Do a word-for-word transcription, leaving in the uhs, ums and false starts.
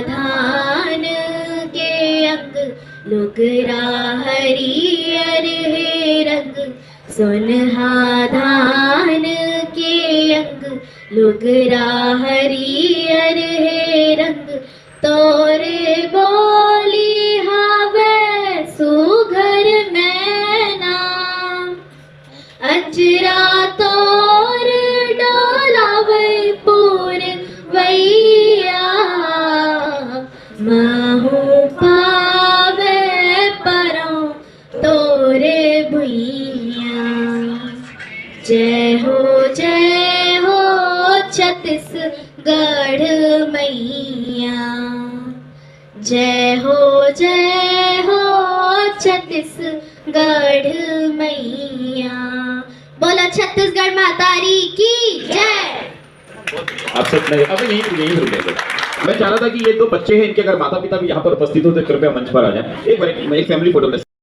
धान के अंग, लुगरा हरियर हे रंग। सोनहा धान के अंग, लुगरा हरियर हे रंग। तोरे बोली हवे सुघर मैना, अचरा तोर डोलावे पुरवैया। महू पावे परौं तोरे भुइयां। जय हो, जय हो छत्तीसगढ़ मैया। जय हो, जय हो छत्तीसगढ़ मैया। बोलो छत्तीसगढ़ महतारी की जय। आप सब नहीं, अभी यहीं यहीं रुकेंगे। मैं चाह रहा था कि ये दो बच्चे हैं, इनके अगर माता पिता भी यहाँ पर उपस्थित हो तो कृपया मंच पर आ जाए। एक बार एक, एक फैमिली फोटो ले।